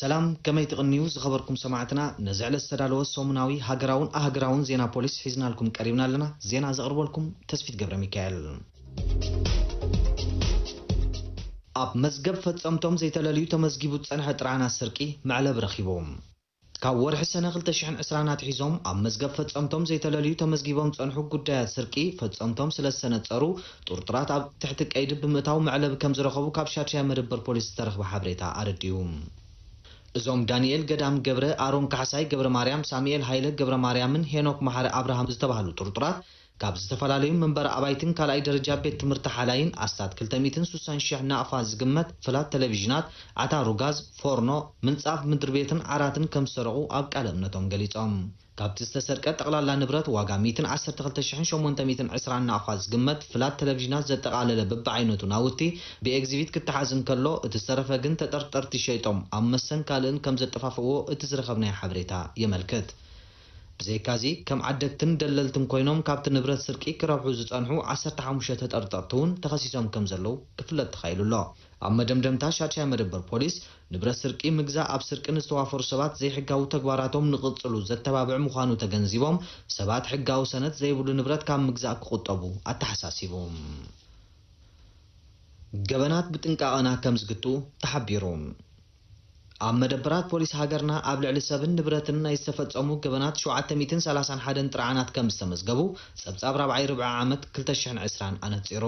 ሰላም፣ ከመይ ትቕንዩ ዝኸበርኩም ሰማዕትና? ነዚ ዕለት ዝተዳለወ ሰሙናዊ ሃገራውን ኣህግራውን ዜና ፖሊስ ሒዝናልኩም ቀሪብና ኣለና። ዜና ዘቕርበልኩም ተስፊት ገብረ ሚካኤል። ኣብ መዝገብ ፈጸምቶም ዘይተለልዩ ተመዝጊቡ ዝጸንሐ ጥርዓናት ስርቂ መዕለቢ ረኺቡ። ካብ ወርሒ ሰነ ክልተ ሽሕን ዕስራን ኣትሒዞም ኣብ መዝገብ ፈጸምቶም ዘይተለልዩ ተመዝጊቦም ዝጸንሑ ጉዳያት ስርቂ ፈጸምቶም ስለ ዝተነጸሩ፣ ጥርጡራት ኣብ ትሕቲ ቀይዲ ብምእታው መዕለቢ ከም ዝረኸቡ ካብ ሻድሻይ መደበር ፖሊስ ዝተረኽበ ሓበሬታ ኣረዲኡ። እዞም ዳንኤል ገዳም ገብረ፣ ኣሮን ካሕሳይ ገብረ ማርያም፣ ሳሙኤል ሃይለ ገብረ ማርያምን ሄኖክ መሓሪ ኣብርሃም ዝተባህሉ ጥርጡራት ካብ ዝተፈላለዩ መንበሪ ኣባይትን ካልኣይ ደረጃ ቤት ትምህርቲ ሓላይን ኣስታት ክልተ ሚእትን ስሳን ሽሕ ናቕፋ ዝግመት ፍላት ቴሌቪዥናት፣ ዓታሩ ጋዝ፣ ፎርኖ፣ ምንጻፍ ምድሪ ቤትን ዓራትን ከም ዝሰረቑ ኣብ ቃለ እምነቶም ገሊጾም። ካብቲ ዝተሰርቀ ጠቕላላ ንብረት ዋጋ ሚእትን ዓሰርተ ክልተ ሽሕን ሸሞንተ ሚእትን ዕስራን ናቕፋ ዝግመት ፍላት ቴሌቪዥናት ዘጠቓለለ በብዓይነቱ ናውቲ ብኤግዚቢት ክተሓዝ እንከሎ፣ እቲ ዝተረፈ ግን ተጠርጠርቲ ሸይጦም ኣብ መስተን ካልእን ከም ዘጠፋፍእዎ እቲ ዝረኸብናዮ ሓበሬታ የመልክት። ብዘይካዚ፣ ከም ዓደግትን ደለልትን ኮይኖም ካብቲ ንብረት ስርቂ ክረብሑ ዝጸንሑ ዓሰርተ ሓሙሽተ ተጠርጠርቲ እውን ተኸሲሶም ከም ዘለዉ ክፍለጥ ተኻኢሉ ኣሎ። ኣብ መደምደምታ፣ ሻድሻይ መደበር ፖሊስ፣ ንብረት ስርቂ ምግዛእ ኣብ ስርቂ ንዝተዋፈሩ ሰባት ዘይሕጋዊ ተግባራቶም ንቕጽሉ ዘተባብዕ ምዃኑ ተገንዚቦም፣ ሰባት ሕጋዊ ሰነድ ዘይብሉ ንብረት ካብ ምግዛእ ክቑጠቡ ኣተሓሳሲቡ። ገበናት ብጥንቃቐና ከም ዝግትኡ ተሓቢሩ። ኣብ መደበራት ፖሊስ ሃገርና ኣብ ልዕሊ ሰብን ንብረትን ናይ ዝተፈጸሙ ገበናት ሸውዓተ ሚእትን ሰላሳን ሓደን ጥርዓናት ከም ዝተመዝገቡ ጸብጻብ ራብዓይ ርብዒ ዓመት ክልተ ሽሕን ዕስራን ኣነጺሩ።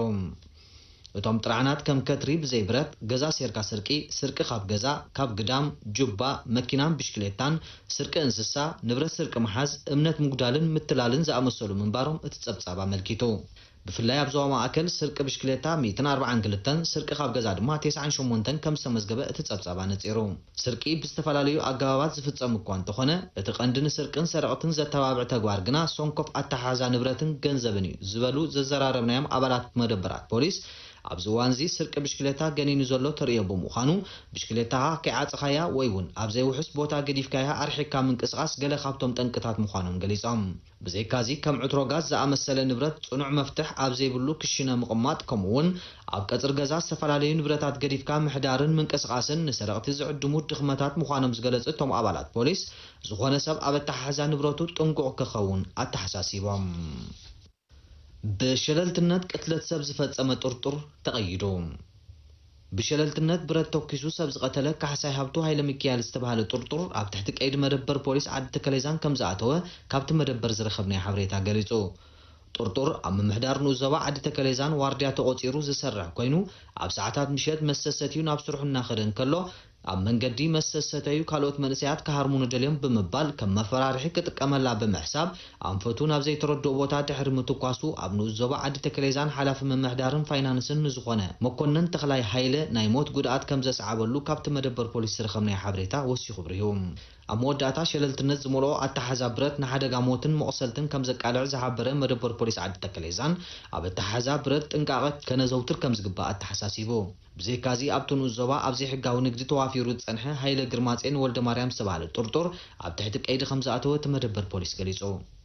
እቶም ጥርዓናት ከም ከትሪ ብዘይ ብረት፣ ገዛ ሴርካ ስርቂ፣ ስርቂ ካብ ገዛ፣ ካብ ግዳም፣ ጁባ፣ መኪናን ብሽክሌታን፣ ስርቂ እንስሳ፣ ንብረት ስርቂ ምሓዝ፣ እምነት ምጉዳልን ምትላልን ዝኣመሰሉ ምንባሮም እቲ ጸብጻብ ኣመልኪቱ። ብፍላይ ኣብ ዞባ ማእከል ስርቂ ብሽክሌታ ሚእትን ኣርባዓን ክልተን፣ ስርቂ ካብ ገዛ ድማ ተስዓን ሸሞንተን ከም ዝተመዝገበ እቲ ጸብጻብ ኣነጺሩ። ስርቂ ብዝተፈላለዩ ኣገባባት ዝፍጸም እኳ እንተኾነ፣ እቲ ቀንዲ ንስርቅን ሰረቕትን ዘተባብዕ ተግባር ግና ሰንኮፍ ኣተሓሕዛ ንብረትን ገንዘብን እዩ ዝበሉ ዘዘራረብናዮም ኣባላት መደበራት ፖሊስ፣ ኣብዚ እዋንዚ ስርቂ ብሽክሌታ ገኒኑ ዘሎ ተርእዮ ብምዃኑ፣ ብሽክሌታኻ ከይዓጸኻያ ወይ እውን ኣብ ዘይውሑስ ቦታ ገዲፍካያ ኣርሒቕካ ምንቅስቓስ ገለ ካብቶም ጠንቅታት ምዃኖም ገሊጾም። ብዘይካዚ፣ ከም ዕትሮ ጋዝ ዝኣመሰለ ንብረት ጽኑዕ መፍትሕ ኣብ ዘይብሉ ክሽነ ምቕማጥ፣ ከምኡ'ውን ኣብ ቀጽሪ ገዛ ዝተፈላለዩ ንብረታት ገዲፍካ ምሕዳርን ምንቅስቓስን ንሰረቕቲ ዝዕድሙ ድኽመታት ምዃኖም ዝገለጹ እቶም ኣባላት ፖሊስ፣ ዝኾነ ሰብ ኣብ ኣተሓሕዛ ንብረቱ ጥንቁቕ ክኸውን ኣተሓሳሲቦም። ብሸለልትነት ቅትለት ሰብ ዝፈጸመ ጥርጡር ተቐይዱ። ብሸለልትነት ብረት ተኲሱ ሰብ ዝቐተለ ካሕሳይ ሃብቱ ሃይለሚካኤል ዝተባህለ ጥርጡር ኣብ ትሕቲ ቀይዲ መደበር ፖሊስ ዓዲ ተከሌዛን ከም ዝኣተወ ካብቲ መደበር ዝረኸብናዮ ሓበሬታ ገሊጹ። ጥርጡር ኣብ ምምሕዳር ንኡስ ዞባ ዓዲ ተከሌዛን ዋርድያ ተቖጺሩ ዝሰርሕ ኮይኑ፣ ኣብ ሰዓታት ምሸት መስተ ሰትዩ ናብ ስርሑ እናኸደ እንከሎ፣ ኣብ መንገዲ መስተ ዝሰተዩ ካልኦት መንእሰያት ክሃርሙኒ ደልዮም ብምባል ከም መፈራርሒ ክጥቀመላ ብምሕሳብ፣ ኣንፈቱ ናብ ዘይተረድኦ ቦታ ድሕሪ ምትኳሱ፣ ኣብ ንኡስ ዞባ ዓዲ ተከሌዛን ሓላፊ ምምሕዳርን ፋይናንስን ንዝኾነ መኮነን ተኽላይ ሃይለ ናይ ሞት ጉድኣት ከም ዘስዓበሉ ካብቲ መደበር ፖሊስ ዝረኸብናዮ ሓበሬታ ወሲኹ ኣብሪሁ። ኣብ መወዳእታ፣ ሸለልትነት ዝመልኦ ኣተሓሕዛ ብረት ንሓደጋ ሞትን መቑሰልትን ከም ዘቃልዕ ዝሓበረ መደበር ፖሊስ ዓዲ ተከሌዛን፣ ኣብ ኣተሓሕዛ ብረት ጥንቃቐ ከነዘውትር ከም ዝግባእ ኣተሓሳሲቡ። ብዘይካዚ፣ ኣብቲ ንኡስ ዞባ ኣብ ዘይሕጋዊ ንግዲ ተዋፊሩ ዝጸንሐ ሃይለ ግርማጼን ወልደማርያም ዝተባህለ ጥርጡር ኣብ ትሕቲ ቀይዲ ከም ዝኣተወ እቲ መደበር ፖሊስ ገሊጹ።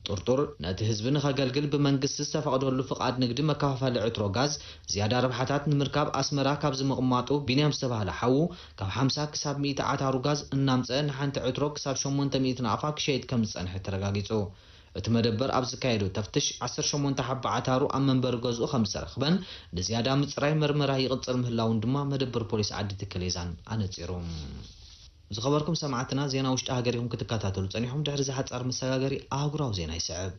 ጥርጡር፣ ነቲ ህዝቢ ንኸገልግል ብመንግስቲ ዝተፈቕደሉ ፍቓድ ንግዲ መከፋፈሊ ዕትሮ ጋዝ፣ ዝያዳ ረብሓታት ንምርካብ ኣስመራ ካብ ዝምቕማጡ ቢንያም ዝተባህለ ሓዉ፣ ካብ ሓምሳ ክሳብ ሚእቲ ዓታሩ ጋዝ እናምጽአ ንሓንቲ ዕትሮ ክሳብ ሸሞንተ ሚእቲ ናቕፋ ክሸይጥ ከም ዝጸንሐ ተረጋጊጹ። እቲ መደበር ኣብ ዝካየዶ ተፍትሽ፣ ዓሰርተ ሸሞንተ ሓባ ዓታሩ ኣብ መንበሪ ገዝኡ ከም ዝተረኽበን ንዝያዳ ምጽራይ መርመራ ይቕጽል ምህላውን ድማ መደበር ፖሊስ ዓዲ ተከሌዛን ኣነጺሩ። ዝኸበርኩም ሰማዕትና፣ ዜና ውሽጢ ሃገር ኢኹም ክትከታተሉ ጸኒሑም። ድሕሪ እዚ ሓጻር መሰጋገሪ ኣህጉራዊ ዜና ይስዕብ።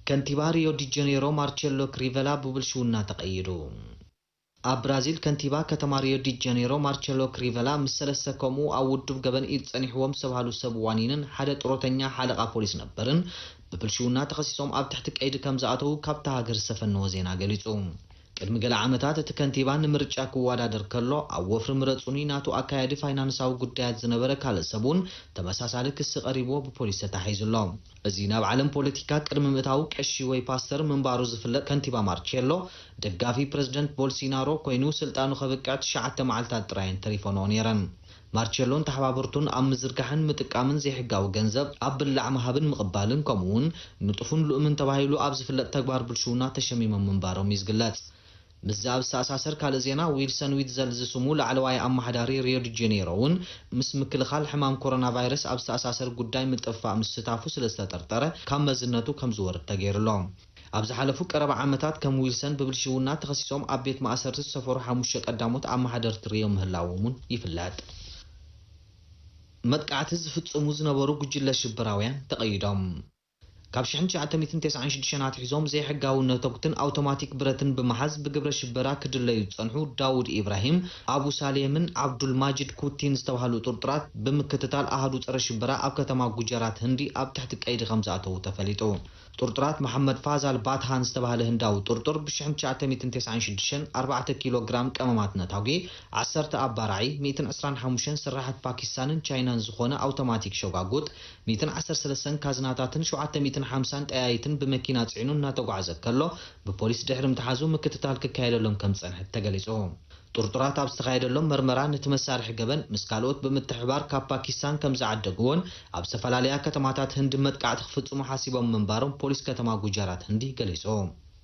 ከንቲባ ሪዮ ዲ ጀኔሮ ማርቸሎ ክሪቨላ ብብልሽውና ተቐይዱ። ኣብ ብራዚል፣ ከንቲባ ከተማ ሪዮ ዲ ጀኔሮ ማርቸሎ ክሪቨላ ምስ ሰለስተ ከምኡ ኣብ ውዱብ ገበን ኢድ ጸኒሕዎም ዝተባህሉ ሰብ ዋኒንን ሓደ ጥሮተኛ ሓለቓ ፖሊስ ነበርን ብብልሽውና ተኸሲሶም ኣብ ትሕቲ ቀይዲ ከም ዝኣተዉ ካብታ ሃገር ዝተፈነወ ዜና ገሊጹ። ቅድሚ ገለ ዓመታት እቲ ከንቲባ ንምርጫ ክወዳደር ከሎ፣ ኣብ ወፍሪ ምረጹኒ ናቱ ኣካያዲ ፋይናንሳዊ ጉዳያት ዝነበረ ካልእ ሰብ እውን ተመሳሳሊ ክሲ ቀሪብዎ ብፖሊስ ተታሒዙ ኣሎ። እዚ ናብ ዓለም ፖለቲካ ቅድሚ ምእታዉ ቀሺ ወይ ፓስተር ምንባሩ ዝፍለጥ ከንቲባ ማርቼሎ፣ ደጋፊ ፕረዚደንት ቦልሲናሮ ኮይኑ ስልጣኑ ከብቅዕ ትሽዓተ መዓልታት ጥራየን ተሪፈንኦ ነይረን። ማርቼሎን ተሓባበርቱን ኣብ ምዝርጋሕን ምጥቃምን ዘይሕጋዊ ገንዘብ ኣብ ብላዕ ምሃብን ምቕባልን፣ ከምኡ'ውን ንጡፍን ልኡምን ተባሂሉ ኣብ ዝፍለጥ ተግባር ብልሽውና ተሸሚሞም ምንባሮም እዩ ዝግለጽ። ምስዚ ኣብ ዝተኣሳሰር ካልእ ዜና፣ ዊልሰን ዊትዘል ዝስሙ ላዕለዋይ ኣመሓዳሪ ሪዮ ዲ ጀኔሮ እውን ምስ ምክልኻል ሕማም ኮሮና ቫይረስ ኣብ ዝተኣሳሰር ጉዳይ ምጥፍፋእ ምስታፉ ስለ ዝተጠርጠረ ካብ መዝነቱ ከም ዝወርድ ተገይሩ ኣሎ። ኣብ ዝሓለፉ ቀረባ ዓመታት ከም ዊልሰን ብብልሽውና ተኸሲሶም ኣብ ቤት ማእሰርቲ ዝሰፈሩ ሓሙሽተ ቀዳሞት ኣመሓደርቲ ሪዮ ምህላዎም እውን ይፍለጥ። መጥቃዕቲ ዝፍጽሙ ዝነበሩ ጉጅለ ሽበራውያን ተቐይዶም። ካብ ሽሕን ትሽዓተ ሚእትን ተስዓን ሽዱሽተን ኣትሒዞም ዘይሕጋዊ ነተጉትን ኣውቶማቲክ ብረትን ብምሓዝ ብግብረ ሽበራ ክድለዩ ዝጸንሑ ዳውድ ኢብራሂም፣ ኣቡ ሳሌምን ዓብዱል ማጅድ ኩቲን ዝተባህሉ ጥርጡራት ብምክትታል ኣሃዱ ጸረ ሽበራ ኣብ ከተማ ጉጀራት ህንዲ ኣብ ትሕቲ ቀይዲ ከም ዝኣተዉ ተፈሊጡ። ጥርጡራት መሓመድ ፋዛል ባትሃን ዝተባህለ ህንዳዊ ጥርጡር ብ ሽሕን ትሽዓተ ሚእትን ተስዓን ሽዱሽተን ኣርባዕተ ኪሎ ግራም ቀመማት ነታጒ፣ ዓሰርተ ኣባራዒ፣ ሚእትን ዕስራን ሓሙሽተን ስራሓት ፓኪስታንን ቻይናን ዝኾነ ኣውቶማቲክ ሸጓጉጥ፣ ሚእትን ዓሰርተ ሰለስተን ካዝናታትን ሸውዓተ ሚእትን ሓምሳን ጠያይትን ብመኪና ጽዒኑ እናተጓዕዘ ከሎ፣ ብፖሊስ ድሕሪ ምትሓዙ ምክትታል ክካየደሎም ከም ዝጸንሐ ተገሊጹ። ጥርጡራት ኣብ ዝተኻየደሎም መርመራ፣ ነቲ መሳርሒ ገበን ምስ ካልኦት ብምትሕብባር ካብ ፓኪስታን ከም ዝዓደግዎን ኣብ ዝተፈላለያ ከተማታት ህንዲ መጥቃዕቲ ክፍጽሙ ሓሲቦም ምንባሮም ፖሊስ ከተማ ጉጃራት ህንዲ ገሊጹ።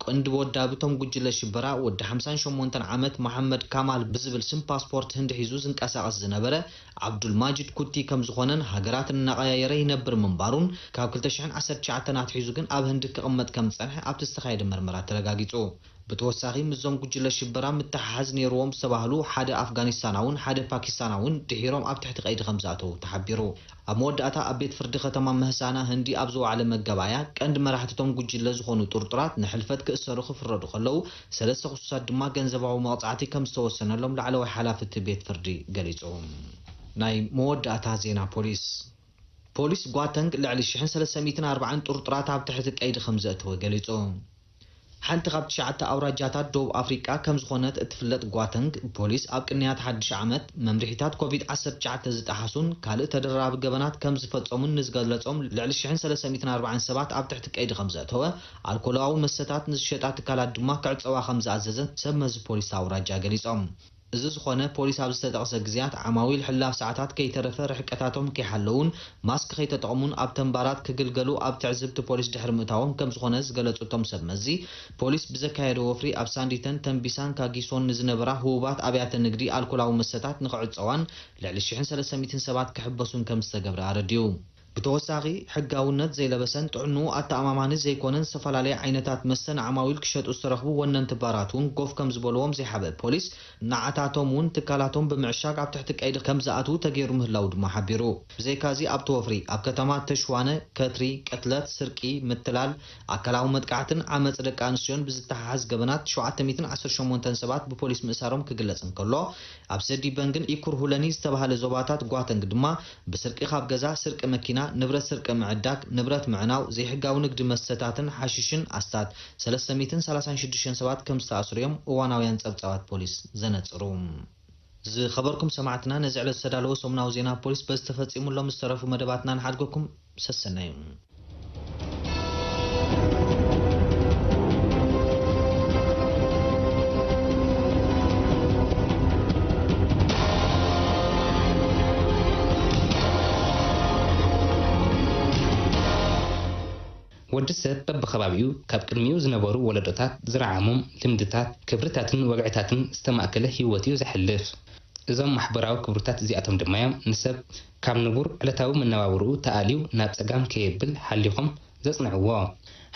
ቀንዲ ወዳቢ እቶም ጉጅለ ሽበራ፣ ወዲ ሓምሳን ሸሞንተን ዓመት መሓመድ ካማል ብዝብል ስም ፓስፖርት ህንዲ ሒዙ ዝንቀሳቐስ ዝነበረ ዓብዱል ማጅድ ኩቲ ከም ዝኾነን ሃገራት እናቐያየረ ይነብር ምንባሩን፣ ካብ ክልተ ሽሕን ዓሰርተ ትሽዓተን ኣትሒዙ ግን ኣብ ህንዲ ክቕመጥ ከም ዝጸንሐ ኣብቲ ዝተኻየደ መርመራ ተረጋጊጹ። ብተወሳኺ፣ ምስዞም ጉጅለ ሽበራ ምትሕሓዝ ነይርዎም ዝተባህሉ ሓደ ኣፍጋኒስታናውን ሓደ ፓኪስታናውን ድሒሮም ኣብ ትሕቲ ቀይዲ ከም ዝኣተዉ ተሓቢሩ። ኣብ መወዳእታ፣ ኣብ ቤት ፍርዲ ከተማ ምህሳና ህንዲ ኣብ ዝወዓለ መጋባእያ፣ ቀንዲ መራሕቲ እቶም ጉጅለ ዝኾኑ ጥርጡራት ንሕልፈት ክእሰሩ ክፍረዱ ከለዉ፣ ሰለስተ ክሱሳት ድማ ገንዘባዊ መቕጻዕቲ ከም ዝተወሰነሎም ላዕለዋይ ሓላፊ እቲ ቤት ፍርዲ ገሊጹ። ናይ መወዳእታ ዜና ፖሊስ። ፖሊስ ጓተንግ ልዕሊ ሽሕን ሰለስተ ሚእትን ኣርባዓን ጥርጡራት ኣብ ትሕቲ ቀይዲ ከም ዘእተወ ገሊጹ። ሓንቲ ካብ ትሽዓተ ኣውራጃታት ደቡብ ኣፍሪቃ ከም ዝኾነት እትፍለጥ ጓተንግ፣ ፖሊስ ኣብ ቅንያት ሓድሽ ዓመት መምርሒታት ኮቪድ ዓሰርተ ትሽዓተ ዝጠሓሱን ካልእ ተደራራቢ ገበናት ከም ዝፈጸሙን ንዝገለጾም ልዕሊ ሽሕን ሰለስተ ሚእትን ኣርባዓን ሰባት ኣብ ትሕቲ ቀይዲ ከም ዘእተወ፣ ኣልኮላዊ መስተታት ንዝሸጣ ትካላት ድማ ክዕጸዋ ከም ዝኣዘዘ ሰብ መዚ ፖሊስ ኣውራጃ ገሊጾም። እዚ ዝኾነ፣ ፖሊስ ኣብ ዝተጠቕሰ ግዜያት ዓማዊል ሕላፍ ሰዓታት ከይተረፈ ርሕቀታቶም ከይሓለዉን ማስክ ከይተጠቕሙን ኣብ ተንባራት ክግልገሉ ኣብ ትዕዝብቲ ፖሊስ ድሕሪ ምእታዎም ከም ዝኾነ ዝገለጹ እቶም ሰብ መዚ፣ ፖሊስ ብዘካየዶ ወፍሪ ኣብ ሳንዲተን፣ ተንቢሳን ካጊሶን ንዝነበራ ህቡባት ኣብያተ ንግዲ ኣልኮላዊ መስተታት ንኽዕጸዋን ልዕሊ ሽሕን ሰለስተ ሚእትን ሰባት ክሕበሱን ከም ዝተገብረ ኣረዲኡ። ብተወሳኺ፣ ሕጋውነት ዘይለበሰን ጥዕንኡ ኣተኣማማኒ ዘይኮነን ዝተፈላለየ ዓይነታት መስተ ንዓማዊል ክሸጡ ዝተረኽቡ ወነንቲ ባራት እውን ጎፍ ከም ዝበልዎም ዘይሓብአ ፖሊስ፣ ንዓታቶም እውን ትካላቶም ብምዕሻግ ኣብ ትሕቲ ቀይዲ ከም ዝኣትዉ ተገይሩ ምህላዉ ድማ ሓቢሩ። ብዘይካዚ፣ ኣብቲ ወፍሪ ኣብ ከተማ ተሽዋነ ከትሪ፣ ቅትለት፣ ስርቂ፣ ምትላል፣ ኣካላዊ መጥቃዕትን ዓመጽ ደቂ ኣንስትዮን ብዝተሓሓዝ ገበናት ሸውዓተ ሚእትን ዓሰርተ ሸሞንተን ሰባት ብፖሊስ ምእሳሮም ክግለጽ እንከሎ፣ ኣብ ሰዲበንግን ኢኩርሁለኒ ዝተባህለ ዞባታት ጓተንግ ድማ ብስርቂ ካብ ገዛ፣ ስርቂ መኪና፣ ንብረት ስርቂ ምዕዳግ፣ ንብረት ምዕናው፣ ዘይሕጋዊ ንግዲ መስተታትን ሓሽሽን ኣስታት ሰለስተ ሚእትን ሰላሳን ሽዱሽተን ሰባት ከም ዝተኣስሩ እዮም እዋናውያን ጸብጻባት ፖሊስ ዘነጽሩ። ዝኸበርኩም ሰማዕትና፣ ነዚ ዕለት ዝተዳለወ ሰሙናዊ ዜና ፖሊስ በዚ ተፈጺሙ ኣሎ። ምስ ዝተረፉ መደባትና ንሓድገኩም። ሰሰናዩ። ወዲ ሰብ በብኸባቢኡ ካብ ቅድሚኡ ዝነበሩ ወለዶታት ዝረዓሞም ልምድታት፣ ክብርታትን ወግዕታትን ዝተማእከለ ህይወት እዩ ዘሕልፍ። እዞም ማሕበራዊ ክብርታት እዚኣቶም ድማ እዮም ንሰብ ካብ ንቡር ዕለታዊ መነባብርኡ ተኣልዩ ናብ ጸጋም ከየብል ሓሊኾም ዘጽንዕዎ።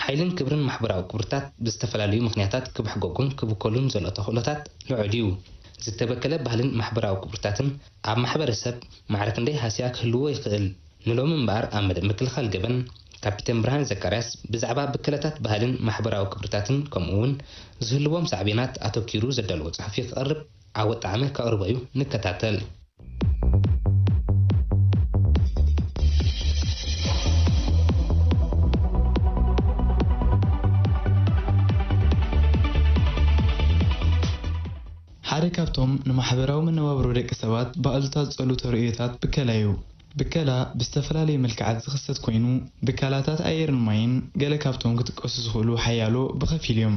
ሓይልን ክብርን ማሕበራዊ ክብርታት ብዝተፈላለዩ ምኽንያታት ክብሕጎጉን ክብከሉን ዘሎ ተኽእሎታት ልዑል እዩ። ዝተበከለ ባህልን ማሕበራዊ ክብርታትን ኣብ ማሕበረሰብ ማዕረ ክንደይ ሃስያ ክህልዎ ይኽእል? ንሎሚ እምበኣር ኣብ መደብ ምክልኻል ገበን ካፒተን ብርሃነ ዘካርያስ ብዛዕባ ብከለታት ባህልን ማሕበራዊ ክብርታትን ከምኡ እውን ዝህልዎም ሳዕቤናት ኣተኲሩ ዘዳለዎ ጽሑፍ እዩ ክቐርብ። ዓወት ጣዕመ ከቕርቦ እዩ። ንከታተል። ሓደ ካብቶም ንማሕበራዊ መነባብሮ ደቂ ሰባት ብኣሉታ ዝጸሉ ተርእዮታት ብከላ እዩ። ብከላ ብዝተፈላለየ መልክዓት ዝኽሰት ኮይኑ፣ ብከላታት ኣየርን ማይን ገለ ካብቶም ክጥቀሱ ዝኽእሉ ሓያሎ ብኸፊል እዮም።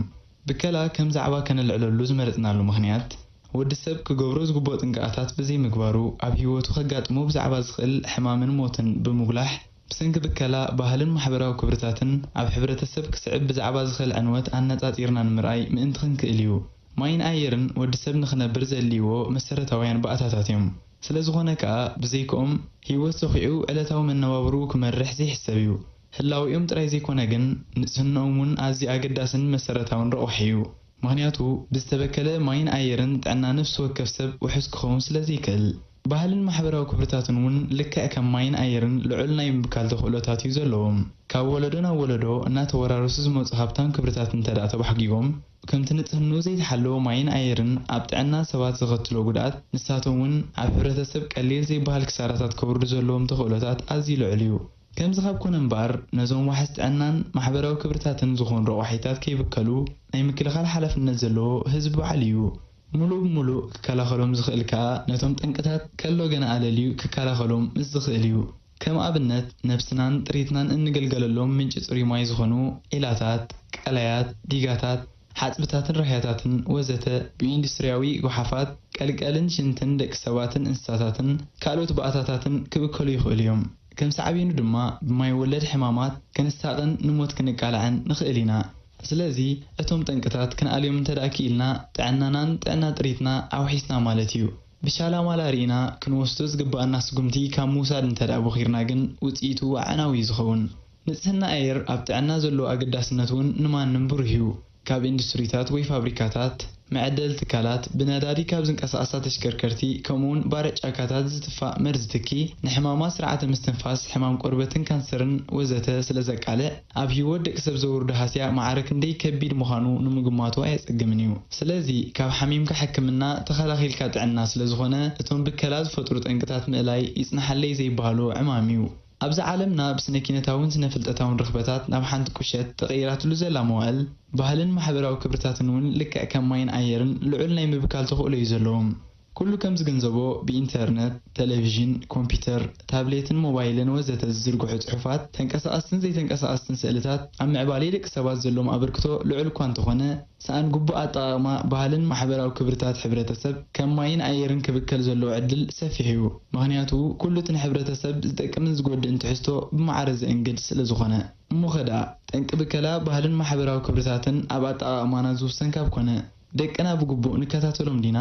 ብከላ ከም ዛዕባ ከነልዕለሉ ዝመረጽናሉ ምኽንያት፣ ወዲ ሰብ ክገብሮ ዝግብኦ ጥንቃቓታት ብዘይምግባሩ ኣብ ህይወቱ ከጋጥሞ ብዛዕባ ዝኽእል ሕማምን ሞትን ብምጉላሕ፣ ብሰንኪ ብከላ ባህልን ማሕበራዊ ክብርታትን ኣብ ሕብረተሰብ ክስዕብ ብዛዕባ ዝኽእል ዕንወት ኣነጻጺርና ንምርኣይ ምእንቲ ክንክእል እዩ። ማይን ኣየርን ወዲ ሰብ ንኽነብር ዘድልይዎ መሰረታውያን ባእታታት እዮም። ስለ ዝኾነ ከኣ ብዘይክኦም ህይወት ሰኺዑ ዕለታዊ መነባብርኡ ክመርሕ ዘይሕሰብ እዩ። ህላዌኦም ጥራይ ዘይኮነ ግን ንጽህንኦም እውን ኣዝዩ ኣገዳስን መሰረታውን ረቑሒ እዩ። ምኽንያቱ ብዝተበከለ ማይን ኣየርን ጥዕና ነፍሲ ወከፍ ሰብ ውሑስ ክኸውን ስለ ዘይክእል። ባህልን ማሕበራዊ ክብርታትን እውን ልክዕ ከም ማይን ኣየርን ልዑል ናይ ምብካል ተኽእሎታት እዩ ዘለዎም። ካብ ወለዶ ናብ ወለዶ እናተወራረሱ ዝመጹ ሃብታም ክብርታት እንተ ደኣ ተባሕጊጎም፣ ከምቲ ንጽህንኡ ዘይተሓለወ ማይን ኣየርን ኣብ ጥዕና ሰባት ዘኸትሎ ጉድኣት፣ ንሳቶም እውን ኣብ ሕብረተሰብ ቀሊል ዘይበሃል ክሳራታት ከውርዱ ዘለዎም ተኽእሎታት ኣዝዩ ልዑል እዩ። ከምዚ ካብ ኮነ እምበኣር፣ ነዞም ዋሕስ ጥዕናን ማሕበራዊ ክብርታትን ዝኾኑ ረቋሒታት ከይብከሉ ናይ ምክልኻል ሓላፍነት ዘለዎ ህዝቢ ባዕሉ እዩ። ምሉእ ብምሉእ ክከላኸሎም ዝኽእል ከኣ ነቶም ጠንቅታት ከሎ ገና ኣለልዩ ክከላኸሎም ምስ ዝኽእል እዩ። ከም ኣብነት፣ ነብስናን ጥሪትናን እንግልገለሎም ምንጪ ጽሩይ ማይ ዝኾኑ ዒላታት፣ ቀላያት፣ ዲጋታት፣ ሓጽብታትን ራህያታትን ወዘተ ብኢንዱስትርያዊ ጓሓፋት፣ ቀልቀልን ሽንትን ደቂ ሰባትን እንስሳታትን ካልኦት ባእታታትን ክብከሉ ይኽእሉ እዮም። ከም ሳዕቤኑ ድማ ብማይ ወለድ ሕማማት ክንሳቐን ንሞት ክንቃላዕን ንኽእል ኢና። ስለዚ እቶም ጠንቅታት ክንኣልዮም እንተ ደኣ ክኢልና ጥዕናናን ጥዕና ጥሪትና ኣውሒስና ማለት እዩ። ብሻላ ማላ ርኢና ክንወስዶ ዝግብኣና ስጉምቲ ካብ ምውሳድ እንተ ደኣ ቦኺርና ግን ውጽኢቱ ኣዕናዊ እዩ ዝኸውን። ንጽህና ኣየር ኣብ ጥዕና ዘለዎ ኣገዳስነት እውን ንማንም ብሩህ እዩ። ካብ ኢንዱስትሪታት ወይ ፋብሪካታት፣ መዐደሊ ትካላት፣ ብነዳዲ ካብ ዝንቀሳቐሳ ተሽከርከርቲ፣ ከምኡውን ባርዕ ጫካታት ዝትፋእ መርዚ ትኪ፣ ንሕማማት ስርዓተ ምስትንፋስ፣ ሕማም ቆርበትን ካንሰርን ወዘተ ስለ ዘቃልዕ፣ ኣብ ህይወት ደቂ ሰብ ዘውርዶ ሃስያ ማዕረ ክንደይ ከቢድ ምዃኑ ንምግማቱ ኣየጸግምን እዩ። ስለዚ፣ ካብ ሓሚምካ ሕክምና፣ ተኸላኺልካ ጥዕና ስለ ዝኾነ፣ እቶም ብከላ ዝፈጥሩ ጠንቅታት ምእላይ ይጽናሓለይ ዘይበሃሎ ዕማም እዩ። ኣብዛ ዓለምና ብስነ ኪነታውን ስነ ፍልጠታውን ርኽበታት ናብ ሓንቲ ቁሸት ተቐይራትሉ ዘላ መዋእል፣ ባህልን ማሕበራዊ ክብርታትን እውን ልክዕ ከም ማይን ኣየርን ልዑል ናይ ምብካል ተኽእሎ እዩ ዘለዎም። ኩሉ ከም ዝግንዘቦ ብኢንተርነት፣ ቴሌቪዥን፣ ኮምፒውተር፣ ታብሌትን ሞባይልን ወዘተ ዝዝርግሑ ጽሑፋት፣ ተንቀሳቐስትን ዘይተንቀሳቐስትን ስእልታት ኣብ ምዕባሌ ደቂ ሰባት ዘለዎም ኣበርክቶ ልዑል እኳ እንተኾነ፣ ሰኣን ግቡእ ኣጠቓቕማ ባህልን ማሕበራዊ ክብርታት ሕብረተሰብ ከም ማይን ኣየርን ክብከል ዘለዎ ዕድል ሰፊሕ እዩ። ምኽንያቱ ኩሉ እቲ ንሕብረተሰብ ዝጠቅምን ዝጎድእን ትሕዝቶ ብማዕረ ዘእንግድ ስለ ዝኾነ። እሞኸ ደኣ ጠንቂ ብከላ ባህልን ማሕበራዊ ክብርታትን ኣብ ኣጠቓቕማና ዝውሰን ካብ ኮነ፣ ደቅና ብግቡእ ንከታተሎም ዲና?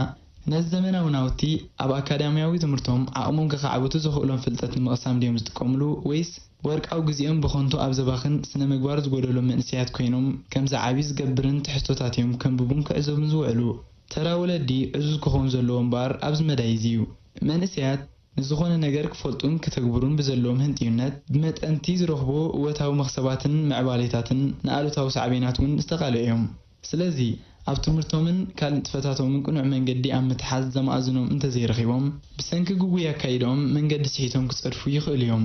ነዚ ዘመናዊ ናውቲ ኣብ ኣካዳሚያዊ ትምህርቶም ዓቕሞም ከኻዕብቱ ዘኽእሎም ፍልጠት ንምቕሳም ድዮም ዝጥቀምሉ ወይስ ወርቃዊ ግዜኦም ብኸንቱ ኣብ ዘባኽን ስነ ምግባር ዝጎደሎም መንእሰያት ኮይኖም ከም ዝዓብዩ ዝገብርን ትሕዝቶታት እዮም ከንብቡን ክዕዘቡን ዝውዕሉ። ተራ ወለዲ ዕዙዝ ክኸውን ዘለዎ እምበኣር ኣብዚ መዳይ እዚ እዩ። መንእሰያት ንዝኾነ ነገር ክፈልጡን ክተግብሩን ብዘለዎም ህንጥዩነት ብመጠንቲ ዝረኽብዎ እወታዊ መኽሰባትን ምዕባሌታትን ንኣሉታዊ ሳዕቤናት እውን ዝተቓልዑ እዮም። ስለዚ ኣብ ትምህርቶምን ካልእ ንጥፈታቶምን ቅኑዕ መንገዲ ኣብ ምትሓዝ ዘማእዝኖም እንተዘይረኺቦም፣ ብሰንኪ ግጉይ ኣካይድኦም መንገዲ ስሒቶም ክጸድፉ ይኽእሉ እዮም።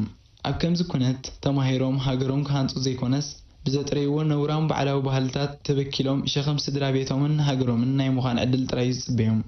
ኣብ ከምዚ ኩነት ተማሂሮም ሃገሮም ክሃንጹ ዘይኮነስ፣ ብዘጥረይዎ ነውራም ባዕዳዊ ባህልታት ተበኪሎም ሸኸም ስድራ ቤቶምን ሃገሮምን ናይ ምዃን ዕድል ጥራይ እዩ ዝጽበዮም።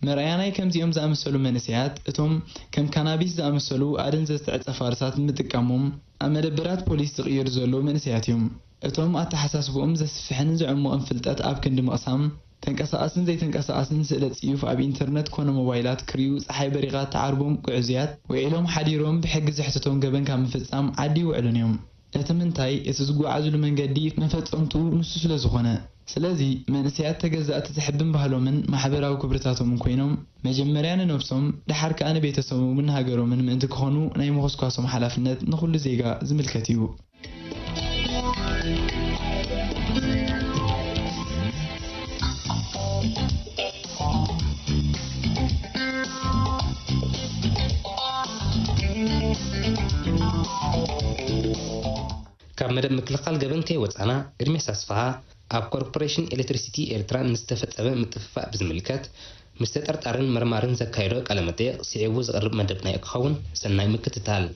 መርኣያ ናይ ከምዚኦም ዝኣመሰሉ መንእሰያት፣ እቶም ከም ካናቢስ ዝኣመሰሉ ኣደንዘዝቲ ዕጸ ፋርሳት ብምጥቃሞም ኣብ መደበራት ፖሊስ ዝቕየዱ ዘለዉ መንእሰያት እዮም። እቶም ኣተሓሳስብኦም ዘስፍሕን ዝዕሙቕን ፍልጠት ኣብ ክንዲ ምቕሳም፣ ተንቀሳቓስን ዘይተንቀሳቓስን ስእለ ጽዩፍ ኣብ ኢንተርነት ኮነ ሞባይላት ክርእዩ ጸሓይ በሪቓ እትዓርቦም ግዑዝያት፣ ውዒሎም ሓዲሮም ብሕጊ ዘሕትቶም ገበን ካብ ምፍጻም ዓዲ ኣይውዕሉን እዮም። እቲ ምንታይ፣ እቲ ዝጓዓዙሉ መንገዲ መፈጸምትኡ ንሱ ስለ ዝኾነ። ስለዚ፣ መንእሰያት ተገዛእቲ ዘሕብን ባህሎምን ማሕበራዊ ክብርታቶምን ኮይኖም፣ መጀመርያ ንነብሶም፣ ደሓር ከኣ ንቤተሰቦምን ንሃገሮምን ምእንቲ ክኾኑ ናይ ምኹስኳሶም ሓላፍነት ንኹሉ ዜጋ ዝምልከት እዩ። ካብ መደብ ምክልኻል ገበን ከይወጻና፣ ኤርሚያስ ኣስፍሃ ኣብ ኮርፖሬሽን ኤሌክትሪሲቲ ኤርትራ ንዝተፈጸመ ምጥፍፋእ ብዝምልከት ምስ ተጠርጣርን መርማርን ዘካየዶ ቃለ መጠይቕ ስዒቡ ዝቐርብ መደብና እዩ ክኸውን። ሰናይ ምክትታል።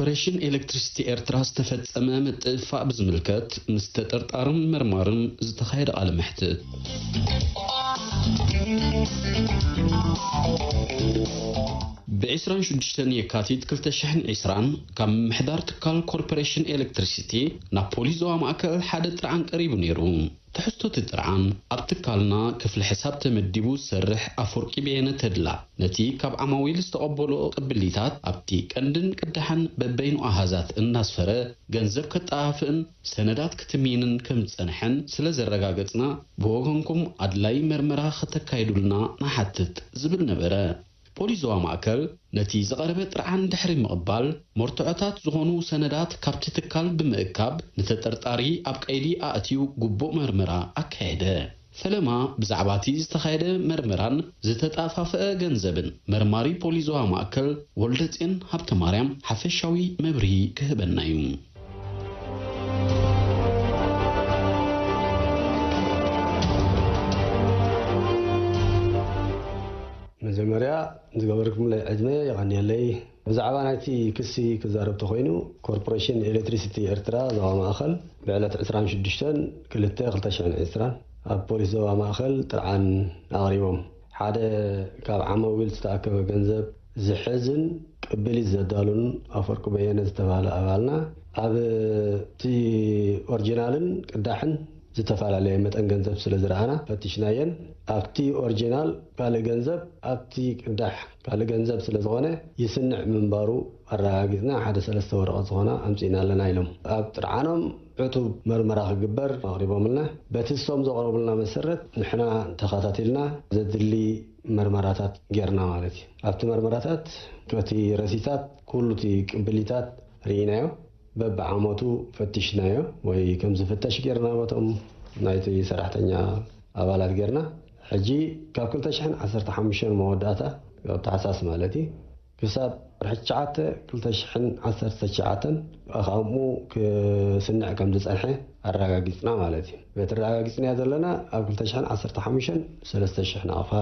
ኮርፖሬሽን ኤሌክትሪሲቲ ኤርትራ ዝተፈጸመ ምጥፍፋእ ብዝምልከት ምስ ተጠርጣርን መርማርን ዝተኻየደ ቃለ መሕትት። ብ ዕስራን ሽዱሽተን የካቲት ክልተ ሽሕን ዕስራን ካብ ምምሕዳር ትካል ኮርፖሬሽን ኤሌክትሪሲቲ ናብ ፖሊስ ዞባ ማእከል ሓደ ጥርዓን ቀሪቡ ነይሩ። ትሕዝቶ እቲ ጥርዓን፣ ኣብ ትካልና ክፍሊ ሕሳብ ተመዲቡ ዝሰርሕ ኣፈወርቂ በየነ ተድላ፣ ነቲ ካብ ዓማዊል ዝተቐበሎ ቅብሊታት ኣብቲ ቀንድን ቅዳሕን በበይኑ ኣሃዛት እናስፈረ ገንዘብ ከጠፋፍእን ሰነዳት ክትሚንን ከም ዝጸንሐን ስለ ዘረጋገጽና፣ ብወገንኩም ኣድላይ መርመራ ከተካይዱልና ንሓትት ዝብል ነበረ። ፖሊስ ዞባ ማእከል ነቲ ዝቐረበ ጥርዓን ድሕሪ ምቕባል፣ መርትዖታት ዝኾኑ ሰነዳት ካብቲ ትካል ብምእካብ፣ ንተጠርጣሪ ኣብ ቀይዲ ኣእትዩ ግቡእ መርመራ ኣካየደ። ፈለማ ብዛዕባ እቲ ዝተኻየደ መርመራን ዝተጠፋፍአ ገንዘብን፣ መርማሪ ፖሊስ ዞባ ማእከል ወልደጼን ሃብተማርያም ሓፈሻዊ መብርሂ ክህበና እዩ። መጀመርያ ዝገበርኩምለይ ዕድመ የቐንየለይ። ብዛዕባ ናይቲ ክሲ ክዛረብ ተኾይኑ፣ ኮርፖሬሽን ኤሌክትሪሲቲ ኤርትራ ዞባ ማእኸል ብዕለት ዕስራን ሽዱሽተን ክልተ ክልተ ሽሕን ዕስራን ኣብ ፖሊስ ዞባ ማእኸል ጥርዓን ኣቕሪቦም። ሓደ ካብ ዓማዊል ዝተኣከበ ገንዘብ ዝሕዝን ቅብሊት ዘዳሉን ኣፈወርቂ በየነ ዝተባህለ ኣባልና፣ ኣብቲ ኦሪጂናልን ቅዳሕን ዝተፈላለየ መጠን ገንዘብ ስለ ዝረኣና ፈቲሽናየን። ኣብቲ ኦሪጂናል ካልእ ገንዘብ፣ ኣብቲ ቅዳሕ ካልእ ገንዘብ ስለ ዝኾነ ይስንዕ ምንባሩ ኣረጋጊጽና፣ ሓደ ሰለስተ ወረቐት ዝኾና ኣምጺእና ኣለና ኢሎም። ኣብ ጥርዓኖም ዕቱብ መርመራ ክግበር ኣቕሪቦምልና። በቲ ንሶም ዘቕረቡልና መሰረት ንሕና ተኸታቲልና ዘድሊ መርመራታት ጌርና ማለት እዩ። ኣብቲ መርመራታት፣ ከቲ ረሲታት፣ ኩሉ እቲ ቅብሊታት ርኢናዮ። በብዓመቱ ፈቲሽናዮ ወይ ከም ዝፍተሽ ጌርና በቶም ናይቲ ሰራሕተኛ ኣባላት ጌርና። ሕጂ ካብ ክልተ ሽሕን ዓሰርተ ሓሙሽተን መወዳእታ፣ ኣብ ታሕሳስ ማለት እዩ፣ ክሳብ ወርሒ ትሽዓተ ክልተ ሽሕን ዓሰርተ ትሽዓተን ከምኡ ክስንዕ ከም ዝጸንሐ ኣረጋጊጽና ማለት እዩ። በቲ ኣረጋጊጽናዮ ዘለና፣ ኣብ ክልተ ሽሕን ዓሰርተ ሓሙሽተን ሰለስተ ሽሕ ናቕፋ፣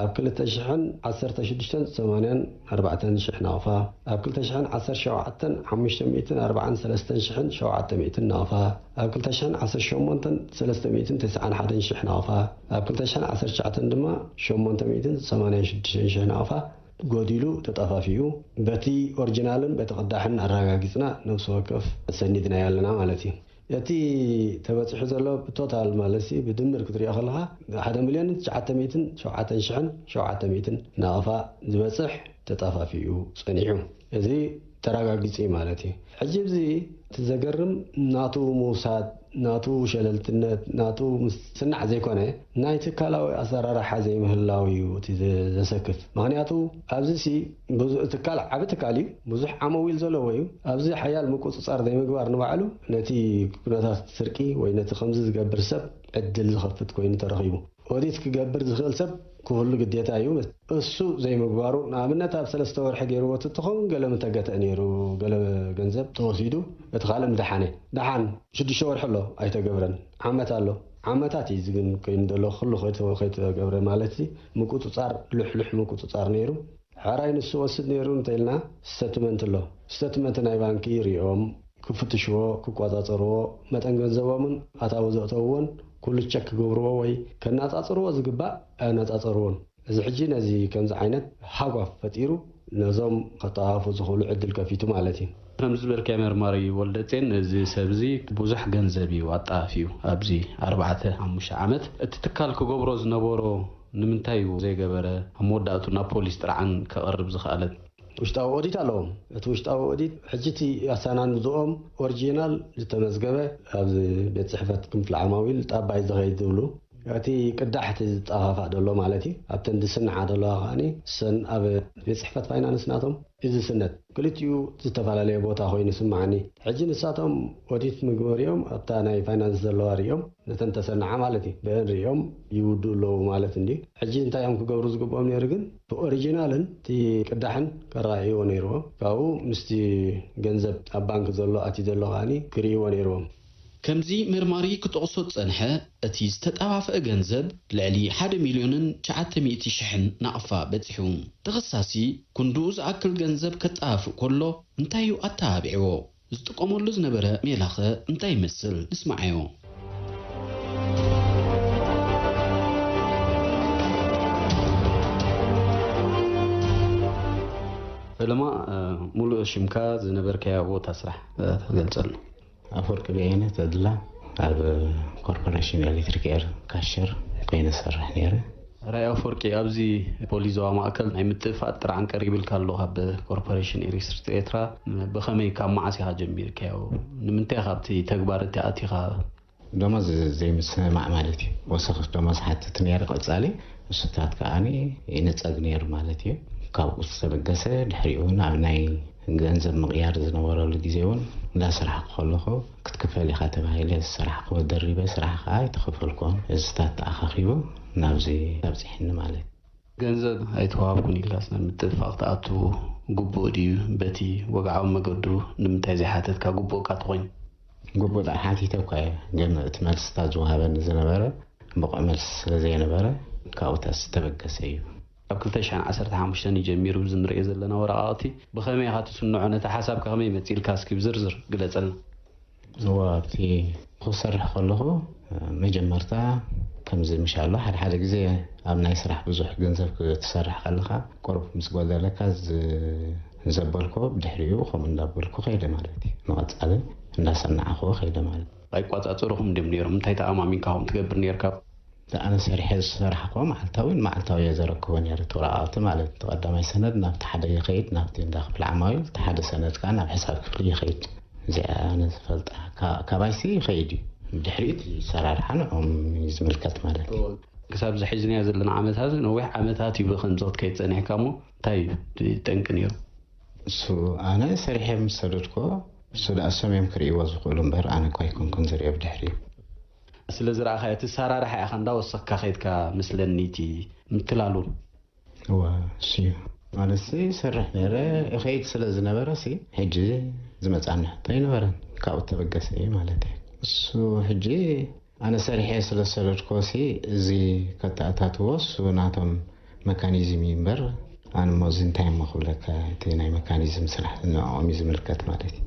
ኣብ ክልተ ሽሕን ዓሰርተ ሽዱሽተን ሰማንያን ኣርባዕተን ሽሕ ናቕፋ፣ ኣብ ክልተ ሽሕን ዓሰርተ ሸውዓተን ሓሙሽተ ሚእትን ኣርባዓን ሰለስተን ሽሕን ሸውዓተ ሚእትን ናቕፋ፣ ኣብ ክልተ ሽሕን ዓሰርተ ሸሞንተን ሰለስተ ሚእትን ተስዓን ሓደን ሽሕ ናቕፋ፣ ኣብ ክልተ ሽሕን ዓሰርተ ትሽዓተን ድማ ሸሞንተ ሚእትን ሰማንያን ሽዱሽተን ሽሕ ናቕፋ ጎዲሉ ተጠፋፊኡ፣ በቲ ኦሪጂናልን በቲ ቅዳሕን ኣረጋጊጽና ነብሲ ወከፍ ሰኒድናዮ ኣለና ማለት እዩ። እቲ ተበጺሑ ዘሎ ብቶታል ማለት ሲ ብድምር ክትሪኦ ከለኻ ሓደ ሚልዮንን ትሽዓተ ሚእትን ሸውዓተን ሽሕን ሸውዓተ ሚእትን ናቕፋ ዝበጽሕ ተጠፋፊኡ ጸኒሑ። እዚ ተረጋጊጹ እዩ ማለት እዩ። ሕጂ እዚ እቲ ዘገርም ናቱ ምውሳድ፣ ናቱ ሸለልትነት፣ ናቱ ምስናዕ ዘይኮነ፣ ናይ ትካላዊ ኣሰራርሓ ዘይምህላው እዩ እቲ ዘ-፣ ዘሰክፍ። ምኽንያቱ ኣብዚ ሲ ብዙ-፣ ትካል ዓቢ ትካል እዩ፣ ብዙሕ ዓመዊል ዘለዎ እዩ። ኣብዚ ሓያል ምቁጽጻር ዘይምግባር ንባዕሉ ነቲ ኩነታት ስርቂ ወይ ነቲ ከምዚ ዝገብር ሰብ ዕድል ዝኸፍት ኮይኑ ተረኺቡ። ኦዲት ክገብር ዝኽእል ሰብ ክህሉ ግዴታ እዩ። እሱ ዘይምግባሩ፣ ንኣብነት ኣብ ሰለስተ ወርሒ ገይርዎ እንተኸውን ገለ ምተገትአ ነይሩ፣ ገለ ገንዘብ ተወሲዱ፣ እቲ ካልእ ምደሓነ። ደሓን ሽዱሽተ ወርሒ ኣሎ ኣይተገብረን፣ ዓመት ኣሎ። ዓመታት እዩ እዚ ግን ኮይኑ ዘሎ፣ ኩሉ ከይተ-፣ ከይተገብረ ማለት እዚ ምቁጽጻር፣ ልሕሉሕ ምቁጽጻር ነይሩ። ሕራይ ንሱ ወስድ ነይሩ እንተኢልና፣ ስተትመንት ኣሎ። ስተትመንት ናይ ባንኪ ይሪኦም፣ ክፍትሽዎ፣ ክቆጻጸርዎ፣ መጠን ገንዘቦምን ኣታዊ ዘእተውዎን ኩሉ ቸክ ክገብርዎ ወይ ከነጻጽርዎ ዝግባእ ኣነጻጸርዎን። እዚ ሕጂ ነዚ ከምዚ ዓይነት ሃጓፍ ፈጢሩ ነዞም ከጠፋፍኡ ዝኽእሉ ዕድል ከፊቱ ማለት እዩ። ከም ዝበልካዮ መርማሪ ወልደጼን፣ እዚ ሰብ እዚ ብዙሕ ገንዘብ እዩ ኣጠፋፊኡ ኣብዚ ኣርባዕተ ሓሙሽተ ዓመት። እቲ ትካል ክገብሮ ዝነበሮ ንምንታይ እዩ ዘይገበረ? ኣብ መወዳእቱ ናብ ፖሊስ ጥርዓን ከቕርብ ዝኸኣለ? ውሽጣዊ ኦዲት ኣለዎም። እቲ ውሽጣዊ ኦዲት ሕጂ እቲ ኣሰናንድኦም ኦሪጂናል ዝተመዝገበ ኣብዚ ቤት ጽሕፈት ክፍሊ ዓማዊል ጣባይ ዝኸይድ ዝብሉ፣ እቲ ቅዳሕ እቲ ዝጠፋፋእ ዘሎ ማለት እዩ። ኣብተን ዝስንዓ ዘለዋ ከኣኒ እሰን ኣብ ቤት ጽሕፈት ፋይናንስ ናቶም እዩ ዝስነድ። ክልቲኡ ዝተፈላለየ ቦታ ኮይኑ ይስምዓኒ። ሕጂ ንሳቶም ኦዲት ምግበሪኦም ኣብታ ናይ ፋይናንስ ዘለዋ ሪኦም ነተን ተሰንዓ ማለት እዩ። ብአን ሪኦም ይውድኡ ኣለዉ ማለት እንድዩ። ሕጂ እንታይ እዮም ክገብሩ ዝግብኦም ነይሩ ግን ብኦሪጂናልን እቲ ቅዳሕን ከረኣይዎ ነይርዎም። ካብኡ ምስቲ ገንዘብ ኣብ ባንክ ዘሎ ኣትዩ ዘሎ ከኣኒ ክርእይዎ ነይርዎም። ከምዚ መርማሪ ክጠቕሶ ዝጸንሐ፣ እቲ ዝተጠፋፍአ ገንዘብ ልዕሊ ሓደ ሚልዮንን ትሽዓተ ሚእቲ ሽሕን ናቕፋ በጺሑ። ተኸሳሲ ክንድኡ ዝኣክል ገንዘብ ከጠፋፍእ ከሎ እንታይ እዩ ኣተባቢዕዎ? ዝጥቀመሉ ዝነበረ ሜላኸ እንታይ ይመስል? ንስማዓዮ። ፈለማ፣ እ፣ ሙሉእ ሽምካ፣ ዝነበርካዮ ቦታ ስራሕ፣ እ፣ ትገልጸልና? ኣፈወርቂ በየነ ተድላ፣ ኣብ ኮርፖሬሽን ኤሌክትሪክ ኤር ካሸር ኮይነ ዝሰርሕ ነይረ። ራይ ኣፈወርቂ፣ ኣብዚ ፖሊስ ዞባ ማእከል ናይ ምጥፋእ ጥርዓን ቀሪብልካ ኣሎ ካብ ኮርፖሬሽን ኤሌክትሪክ ኤርትራ። ብኸመይ፣ ካብ መዓስ ኢኻ ጀሚርካዮ? ንምንታይ ካብቲ ተግባር እቲ ኣቲኻ? ደሞዝ ዘይምስምማዕ ማለት እዩ። ወሰኽ ደሞዝ ሓትት ነይረ። ቀጻሊ እሱታት ከኣኒ ይንጸግ ነይሩ ማለት እዩ። ካብኡ ዝተበገሰ ድሕሪኡ እውን ኣብ ናይ ገንዘብ ምቕያር ዝነበረሉ ግዜ እውን እንዳሰራሕኩ ከለኹ ክትክፈል ኢኻ ተባሂለ ዝሰራሕክዎ ደሪበ ስራሕ ከኣ ኣይተኸፈልኩዎን። እዚታት ተኣኻኺቡ ናብዚ ኣብጺሕኒ ማለት እዩ። ገንዘብ ኣይተዋሃብኩን ኢልካስ ናብ ምጥፍፋቕ ትኣቱ ግቡእ ድዩ? በቲ ወግዓዊ መገዱ ንምንታይ ዘይሓተትካ ግቡእካ ተኾይኑ? ግቡእ ደኣ ሓቲተ እኳ እየ፣ ግን እቲ መልስታት ዝወሃበኒ ዝነበረ ብቑዕ መልሲ ስለ ዘይነበረ ካብኡ ዝተበገሰ እዩ። ካብ ክልተ ሽሕን ዓሰርተ ሓሙሽተን እዩ ጀሚሩ፣ እዚ ንሪኦ ዘለና ወረቓቕቲ። ብኸመይ ኢኻ ትስንዖ? ነቲ ሓሳብካ ከመይ መጺእልካ? እስኪ ብዝርዝር ግለጸልና። እዎ፣ ኣብቲ ክሰርሕ ከለኹ፣ መጀመርታ ከምዚ ምሻሎ፣ ሓደ ሓደ ግዜ ኣብ ናይ ስራሕ ብዙሕ ገንዘብ ክትሰርሕ ከለኻ፣ ቁሩብ ምስ ጎደለካ ዝ-፣ ዘበልኮ ብድሕሪኡ ከምኡ እንዳበልኩ ከይደ ማለት እዩ። ንቐጻሊ እንዳሰናዕኹ ከይደ ማለት እዩ። ኣይቋጻጸሩኹም ድዮም ነይሮም? እንታይ ተኣማሚንካ ከምኡ ትገብር ነይርካ? ኣነ ሰሪሐ ዝሰራሕክዎ መዓልታዊን መዓልታዊ እየ ዘረክቦ ነይረ። እቲ ወረቓቕቲ ማለት እቲ ቀዳማይ ሰነድ ናብቲ ሓደ ይኸይድ፣ ናብቲ እንዳ ክፍሊ ዓማዊል፣ እቲ ሓደ ሰነድ ከኣ ናብ ሕሳብ ክፍሊ ይኸይድ። እዚኣ ኣነ ዝፈልጣ። ካ-፣ ካባይሲ ይኸይድ እዩ። ብድሕሪኡ እቲ ሰራርሓ ንዕኦም እዩ ዝምልከት ማለት እዩ። ክሳብ ዝሕዝንያ ዘለና ዓመታት፣ ነዊሕ ዓመታት እዩ ብኸምዚ ክትከይድ ጸኒሕካ እሞ፣ እንታይ እዩ እቲ ጠንቂ ነይሩ? እሱ ኣነ ሰሪሐ ምስ ሰደድኮ፣ እሱ ደኣ እሶም እዮም ክርእይዎ ዝኽእሉ እምበር፣ ኣነ እኳ ኣይኮንኩን ዝርእዮ ብድሕሪኡ። ስለ ዝረኣኻዮ፣ እቲ ኣሰራርሓ ኢኻ እንዳወሰኽካ ከይድካ ምስለኒ እቲ ምትላሉ። እዋ፣ እሱ እዩ። ማለት ሲ፣ ይሰርሕ ነይረ፣ እኸይድ ስለ ዝነበረ ሲ፣ ሕጂ ዝመጻኒ ሕቶ ኣይነበረን። ካብኡ ተበገሰ እዩ ማለት እዩ። እሱ ሕጂ ኣነ ሰሪሐ ስለ ዝሰደድኮ ሲ፣ እዚ ከተኣታትዎ እሱ ናቶም መካኒዝም እዩ እምበር፣ ኣነ እሞ እዚ እንታይ እሞ ክብለካ፣ እቲ ናይ መካኒዝም ስራሕ ንዕኦም እዩ ዝምልከት ማለት እዩ።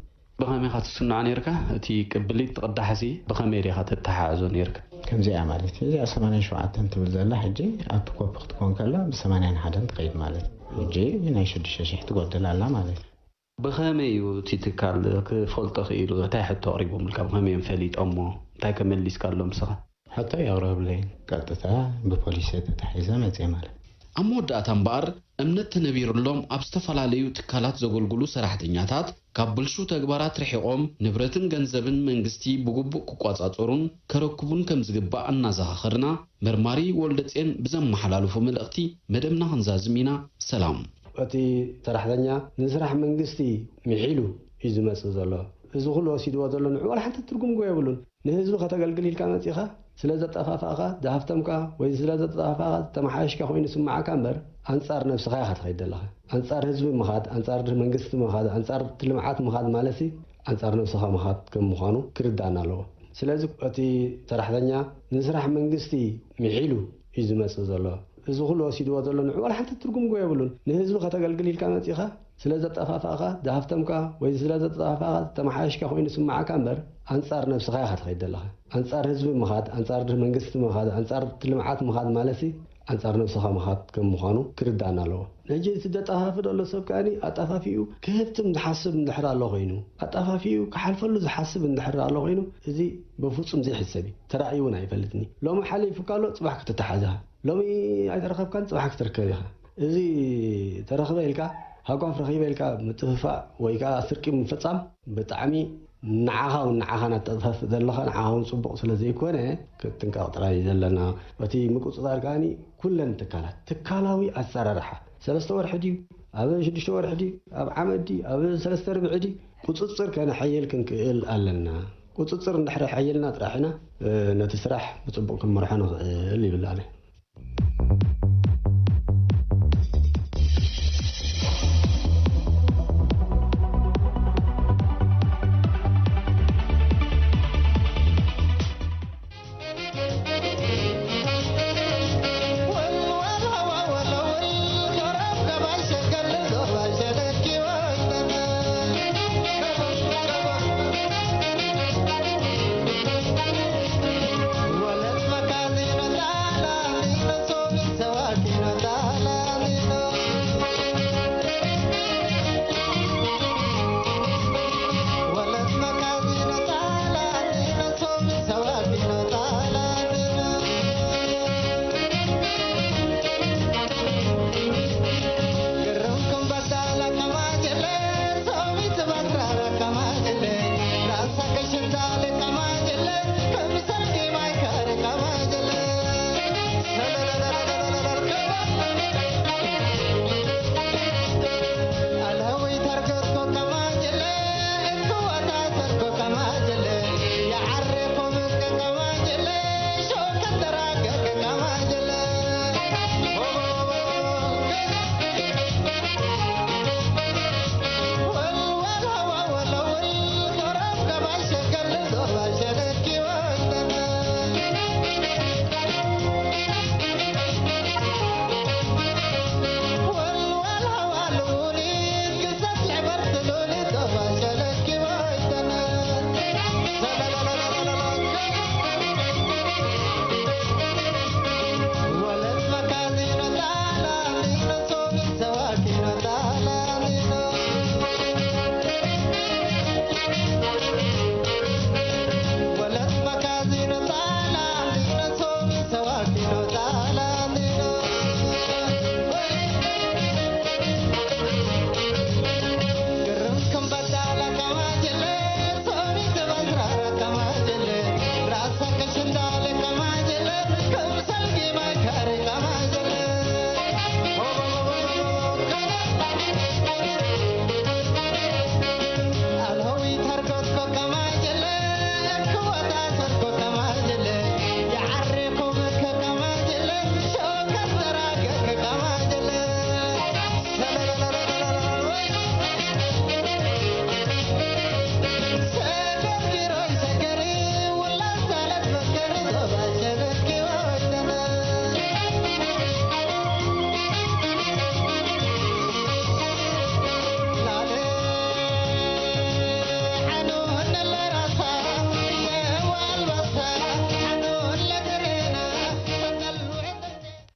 ብኸመይ ኢኻ ትስንዖ ነይርካ? እቲ ቅብሊት፣ እቲ ቅዳሕሲ ብኸመይ ዲኻ ተተሓሕዞ ነይርካ? ከምዚኣ ማለት እዩ። እዚኣ ሰማንያን ሸውዓተን ትብል ዘላ ሕጂ ኣብ ኮፒ ክትኮን ከላ ብሰማንያን ሓደን ትኸይድ ማለት እዩ። ሕጂ ናይ ሽዱሽተ ሽሕ ትጎድል ኣላ ማለት እዩ። ብኸመይ እዩ እቲ ትካል ክፈልጦ ክኢሉ? እንታይ ሕቶ ኣቕሪቦምልካ? ብኸመይ እዮም ፈሊጦሞ? እንታይ ከ መሊስካሎም ንስኻ? ሕቶ የቕረብለይን። ቀጥታ ብፖሊስ ተታሒዘ መፅየ ማለት። ኣብ መወዳእታ እምበኣር፣ እምነት ተነቢሩሎም ኣብ ዝተፈላለዩ ትካላት ዘገልግሉ ሰራሕተኛታት፣ ካብ ብልሹ ተግባራት ርሒቖም ንብረትን ገንዘብን መንግስቲ ብግቡእ ክቋጻጸሩን ከረክቡን ከም ዝግባእ እናዘኻኸርና፣ መርማሪ ወልደጼን ብዘመሓላልፎ መልእኽቲ መደብና ክንዛዝም ኢና። ሰላም። እቲ ሰራሕተኛ ንስራሕ መንግስቲ ምሒሉ እዩ ዝመጽእ ዘሎ። እዚ ኩሉ ወሲድዎ ዘሎ ንዑ ዋላ ሓንቲ ትርጉም ጎ የብሉን። ንህዝቢ ከተገልግል ኢልካ መጺኻ፣ ስለ ዘጠፋፋእኻ፣ ዝሃፍተምካ ወይ ስለ ዘጠፋፋእኻ፣ ዝተመሓየሽካ ኮይኑ ስምዓካ እምበር፣ ኣንጻር ነብስኻ ኢኻ ትኸይድ ዘለኻ። ኣንጻር ህዝቢ ምኻድ፣ ኣንጻር መንግስቲ ምኻድ፣ ኣንጻር እቲ ልምዓት ምኻድ ማለትሲ፣ ኣንጻር ነብስኻ ምኻድ ከም ምዃኑ ክርዳእና ኣለዎ። ስለዚ እቲ ሰራሕተኛ ንስራሕ መንግስቲ ምሒሉ እዩ ዝመጽእ ዘሎ። እዚ ኩሉ ወሲድዎ ዘሎ ንዑ ዋላ ሓንቲ ትርጉም ጎ የብሉን። ንህዝቢ ከተገልግል ኢልካ መጺኻ፣ ስለ ዘጠፋፋእኻ፣ ዝሃፍተምካ ወይ ስለ ዘጠፋፋእኻ፣ ዝተመሓየሽካ ኮይኑ ስምዓካ እምበር፣ ኣንጻር ነብስኻ ኢኻ ትኸይድ ዘለኻ። ኣንጻር ህዝቢ ምኻድ፣ ኣንጻር መንግስቲ ምኻድ፣ ኣንጻር እቲ ልምዓት ምኻድ ማለትሲ፣ ኣንጻር ነብስኻ ምኻድ ከም ምዃኑ ክርዳእና ኣለዎ። ሕጂ እቲ ዘጠፋፍእ ዘሎ ሰብ ከኣኒ ኣጣፋፊኡ ክህብትም ዝሓስብ እንድሕር ኣሎ ኮይኑ፣ ኣጣፋፊኡ ክሓልፈሉ ዝሓስብ እንድሕር ኣሎ ኮይኑ፣ እዚ በፍጹም ዘይሕሰብ እዩ። ተራእዩ እውን ኣይፈልጥን እዩ። ሎሚ ሓሊፉካ ኣሎ፣ ጽባሕ ክትተሓዝ ኢኻ። ሎሚ ኣይተረኸብካን፣ ጽባሕ ክትርከብ ኢኻ። እዚ ተረኽበ ኢልካ፣ ሃጓፍ ረኺበ ኢልካ ምጥፍፋእ ወይ ከኣ ስርቂ ምፍጻም ብጣዕሚ ንዓኻ እውን ንዓኻ እናተጥፋፍእ ዘለኻ፣ ንዓኻ እውን ጽቡቕ ስለ ዘይኮነ፣ ክትጥንቀቕ ጥራይ እዩ ዘለና። እቲ ምቁጽጻር ከኣኒ ኩለን ትካላት፣ ትካላዊ ኣሰራርሓ፣ ሰለስተ ወርሒ ድዩ፣ ኣብ ሽዱሽተ ወርሒ ድዩ፣ ኣብ ዓመት ድዩ፣ ኣብ ሰለስተ ርብዒ ድዩ፣ ቁጽጽር ከነሐይል ክንክእል ኣለና። ቁጽጽር እንድሕር ኣሐይልና ጥራሕ ኢና፣ እ፣ ነቲ ስራሕ ብጽቡቕ ክንመርሖ ንኽእል ይብል ኣነ።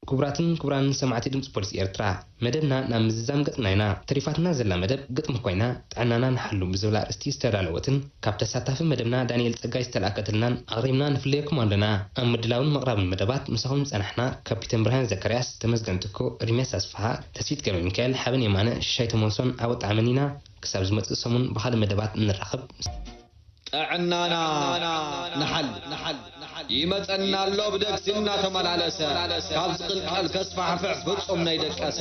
ክቡራትን ክቡራንን ሰማዕቲ ድምፂ ፖሊስ ኤርትራ፣ መደብና ናብ ምዝዛም ገጽና ኢና። ተሪፋትና ዘላ መደብ ግጥሚ ኮይና፣ ጥዕናና ንሓሉ ብዝብል ኣርእስቲ ዝተዳለወትን ካብ ተሳታፊ መደብና ዳንኤል ጸጋይ ዝተላእከትልናን ኣቕሪብና ንፍለየኩም ኣለና። ኣብ ምድላውን ምቕራብን መደባት ምሳኹም ዝጸናሕና ካፒተን ብርሃን ዘካርያስ፣ ተመስገን ትኩ፣ ሪሜስ ኣስፍሃ፣ ተስፊት ገብረ ሚካኤል፣ ሓበን የማነ፣ ሽሻይ ተመልሶን ኣወጣዕመን ኢና። ክሳብ ዝመጽእ ሰሙን ብኻልእ መደባት እንራኸብ። ጥዕናና ንሓሉ ይመጸና ኣሎ ብደግሲ እናተመላለሰ፣ ካብ ዝቕልቀል ከስፋሕፍሕ ፍጹም ነይደቀሰ፣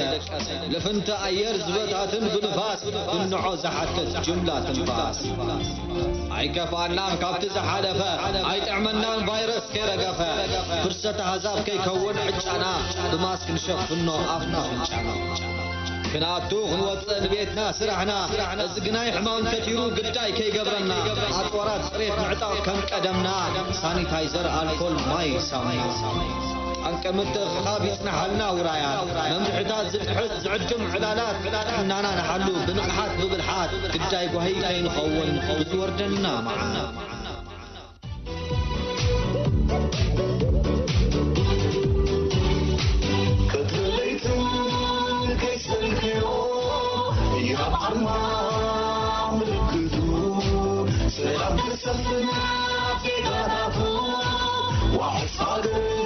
ልፍንቲ ኣየር ዝበታትን ብንፋስ ክንዖ ዝሓትት ጅምላ ትንፋስ። ኣይከፍኣናን ካብቲ ዝሓለፈ፣ ኣይጥዕመናን ቫይረስ ከይረገፈ፣ ፍርሰት ኣህዛብ ከይከውን ዕጫና፣ ብማስክ ንሸፍኖ ኣፍና ኣፍንጫና። ክንኣቱ ክንወፅእ ንቤትና ስራሕና፣ እዚ ግናይ ሕማም ከቲሩ ግዳይ ከይገብረና፣ ኣፅዋራት ፅሬት ንዕጠቕ ከም ቀደምና፣ ሳኒታይዘር ኣልኮል ማይ ሳሙና። ጠንቂ ምትእኽኻብ ይፅናሓልና ውራያት፣ መምርሕታት ዝጥሕስ ዝዕድም ዕላላት፣ ጥዕናና ንሓሉ ብንቕሓት ብብልሓት፣ ግዳይ ጓሂ ከይንኸውን ብዝወርደና መዓት። ቀትርን ለይትን ከይሰልክዮ ህያብ ኣርማ ምልክቱ ሰላም ክሰፍን ኣብ ዜጋታቱ ዋሕስ ሃገር